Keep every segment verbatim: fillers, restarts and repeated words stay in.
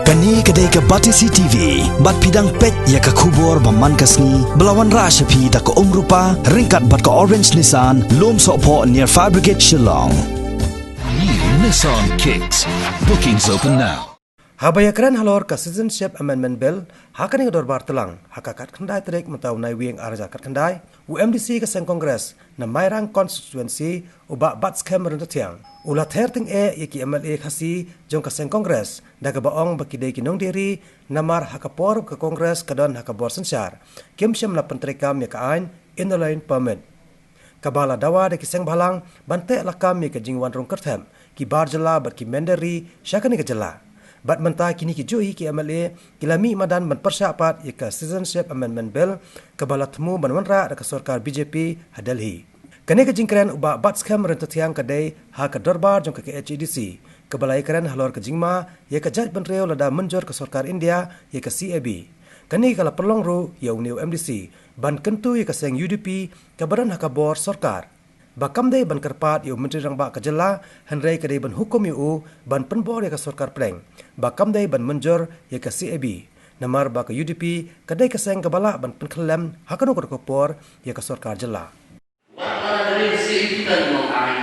Kane ka dei ka Batesi T V, bad phi dang peit ïa ka khubor ba man ka sngi, ba la wanrah sha phi da ka Umrupa, ryngkat bad ka Orange Nissan, Lumsohphoh near Fire Brigade Shillong. New Nissan Kicks. Bookings open now. Haba ïakren halor ka Citizenship Amendment Bill, ha kane ka dorbar tlang, ha ka khatkhyndai tarik mynta u Naiwieng ar hajar khatkhyndai, u M D C ka seng Congress, na Mairang Constituency, u Bah Batskhem Ryntathiang, u la ther tyngeh ïa ki M L A Khasi jong ka seng Congress, da kaba ong ba ki dei ki nongdie ri, namar ha ka por ka Congress ka don ha ka bor synshar, kim shym la pyntreikam ïa ka aiñ Inner Line Permit, kaba la dawa da ki seng bhalang ban teh lakam ïa ka jingwan rung kyrthep ki bar jylla bad ki mynder ri sha kane ka jylla. Bad mynta kine ki juh hi ki M L A ki la mih madan ban pyrshah pat ïa ka Citizenship Amendment Bill, kaba la thmu ban wanrah da ka sorkar B J P ha Delhi. Kane ka jingkren u Bah Batskhem Ryntathiang ka dei ha ka dorbar jong ka K H A D C, kaba la ïakren halor ka jingma ïa ka jaitbynriew lada mynjur ka sorkar India ïa ka C A B. Kane ka la pynlong ruh ïa une u M D C ban kyntu ïa ka seng U D P kaba don ha ka bor sorkar, ba kam dei ban kyrpad ïa u Myntri Rangbah ka jylla, hynrei ka dei ban hukum ïa u ban pynbor ïa ka sorkar pdeng, ba kam dei ban mynjur ïa ka C A B, namar ba ka U D P ka dei ka seng kaba lah ban pynkhyllem ha kano kano ka por ïa ka sorkar jylla. Wat la ka dei ka C A B kan long aiñ,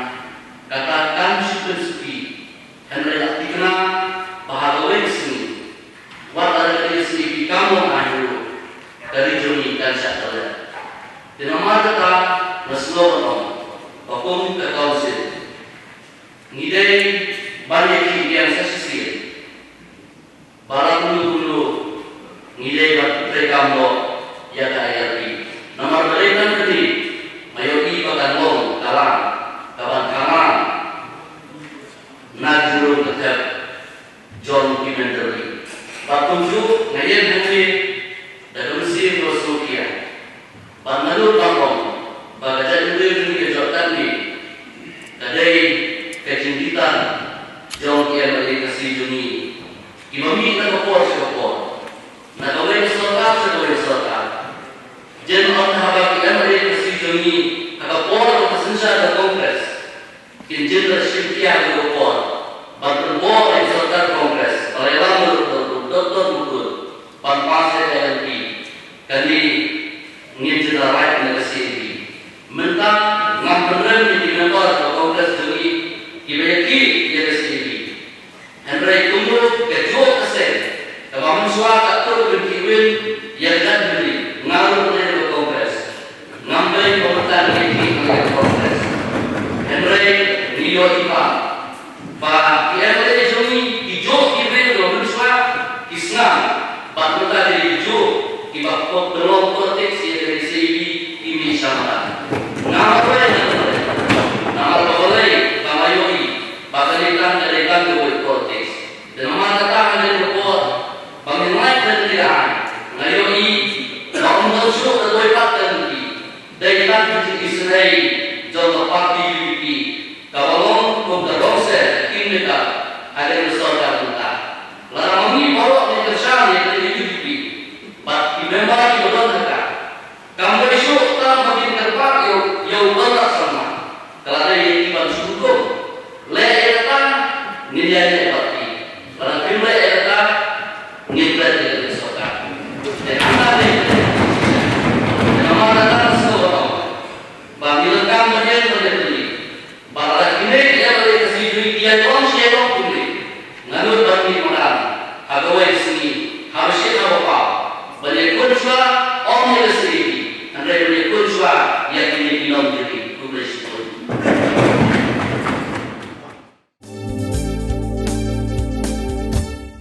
kata kan shu pynsuki, hynrei la thikna ba ha kawei ka sngi, wat la ka dei ka C A B kan long aiñ ruh, ka ri jong ngi kan shah khlem. Te namar kata, nga sngewbha ban ong ba kum ka council, ngi dei ban ïakhih biang sa shisien ba la kumno kumno ngi dei ban treikam noh ïa ka I L P. Namar ba dei tang kane, nga ïohi ba kan long ka lang kaban kynmaw na ka jingrung kyrthep jong ki mynder ri. Bad kumjuh nga ïeng hangne da ka mynsiem kaba sngewkhia. Bad nga nud ban ong ba ka jaitbynriew jong ngi ka jot katne ka dei ka jingbitar jong ki M L A Khasi jong ngi, kiba mih na ka por sha ka por, na kawei ka sorkar sha kawei ka sorkar. Jan ong haba ki M L A Khasi jong ngi ha ka por ka synshar ka Congress kin jin da shim khia ha ka por ban pynbor ïa ka sorkar Congress, ba la ïalam ruh da u Doctor Mutkur ban pass ïa ka L P, kane ngin jin da right na ka C A B. Mynta ngam pynrem ïa ki member ka Congress jong ngi kiba ïakhih ïa ka C A B. Hynrei kumno ka juh ka seng kaba mynshuwa ka tur ban khih win ïa ka jaitbynriew, nga ruh nga dei na ka Congress. Ngam dei ba mynta ngi ïakhih ïa ka Congress. Hynrei ngi ïohi ba ba ki M L A jong ngi ki juh ki briew ba mynshuwa ki sngap, bad mynta ki dei ki juh kiba pynlong politics ïa ka C A B, ki mih sha madan. Namar balei, namar balei ba nga ïohi ba kane tang ka dei tang kawei ka politics. Te namar kata ha kane ka por ba ngin lait na kane ka aiñ, nga ïohi ba ym don shuh kawei pat ka lynti. Dei tang ka jingisynei jong ka party U D P kaba long kum ka dongse ka kingmaker ha kane ka sorkar mynta. Lada ma ngi baroh ngin kyrshan ïa kane ka U D P bad ki member kiba don ha ka, kam dei shuh tang ba ngin kyrpad ïa u, ïa u Conrad Sangma. Ka la dei ïa ki ban shu hukum. Leh ïa kata, ngin ïaineh bad ki. Lada kim leh ïa kata, ngin pynlong ïa ka sorkar. Te kata dei. Te namar kata nga sngewbha ba ngi donkam ban ïeng ban ïatylli. Bad lada kine ki M L A Khasi jong ngi ki ïalong shi ïalong kumne, nga nud ban mih madan ha kawei ka sngi, haba shit haba paw, ban ïakynduh shuwa, ym ïa ka C A